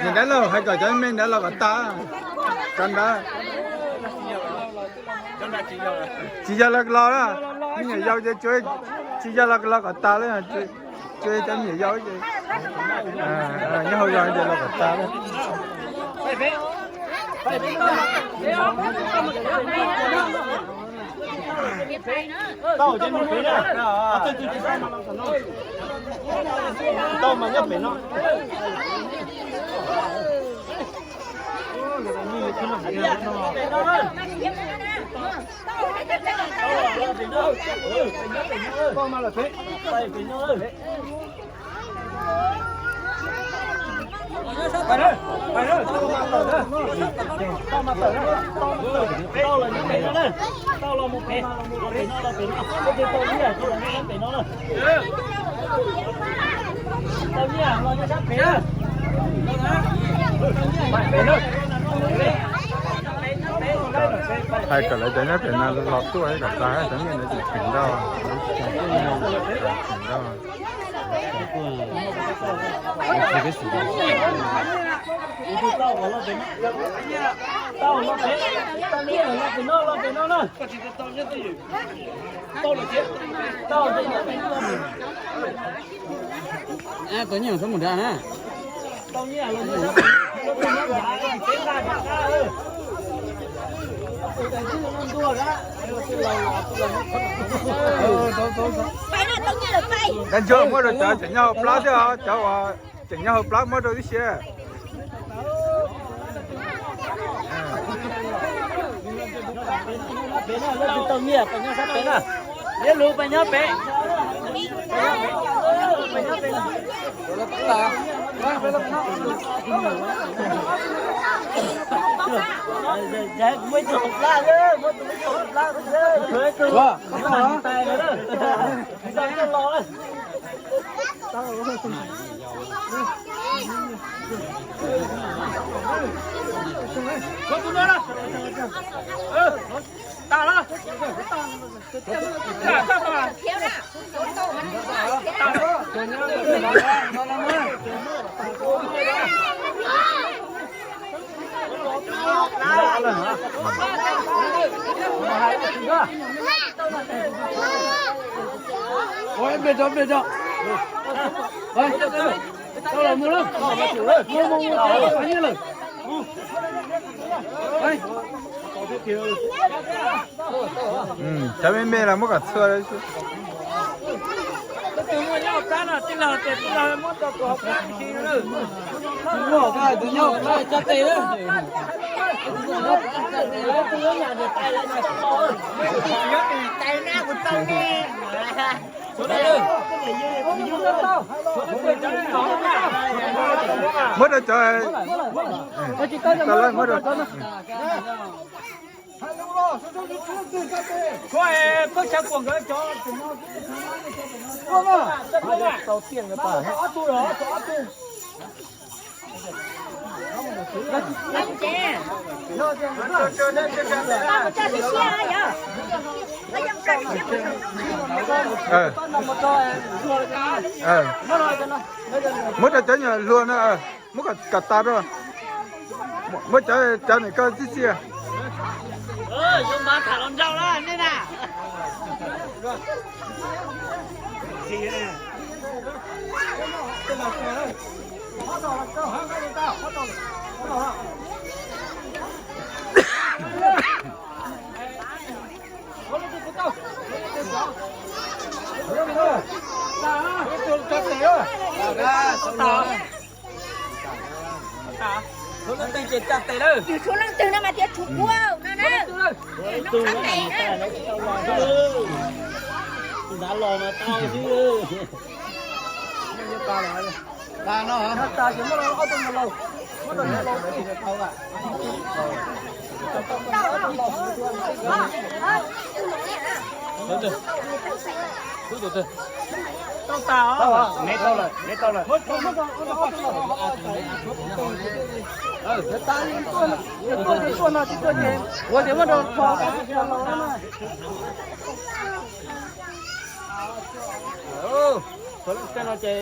Niam dab laug hais kom cov me ntawd los kom tas, cov ntawd. Tsis yog los los na, me nyuam yaus ces tsis yog los los kom tas li, tsuas cov me nyuam yaus ces nyob hauv zos ces los kom tas li. Tau mas nyob pem no. Hais kom lawv cov nyob pem no los tuaj kom tas, cov niag ntawd tseem theem ntau, theem ntau. Tau nyiaj txhob mus nrad na. Dab ntsuag muab rau cov tseem nyob hauv plab thiab os, cov uas tseem nyob hauv plab muab rau tib si. Tau nyiaj peb nyob sab pem na. Liab lus peb nyob pem. Muab tus muab tus hauv plab, muab tus muab tus hauv plab. Cov me me los muab kom txhua. Muab rau cov, muab rau. Muab rau cov nyuam hluas no, muab kom tas rau. Muab cov, cov ntawm ko tib si. Yus tshuav leej twg no mas tias tshuav kuv no na. Tau tas, me tau lawm, me tau lawm. Tuaj no tsis tuaj ces ua tias muab rau kho los na. Tej no ces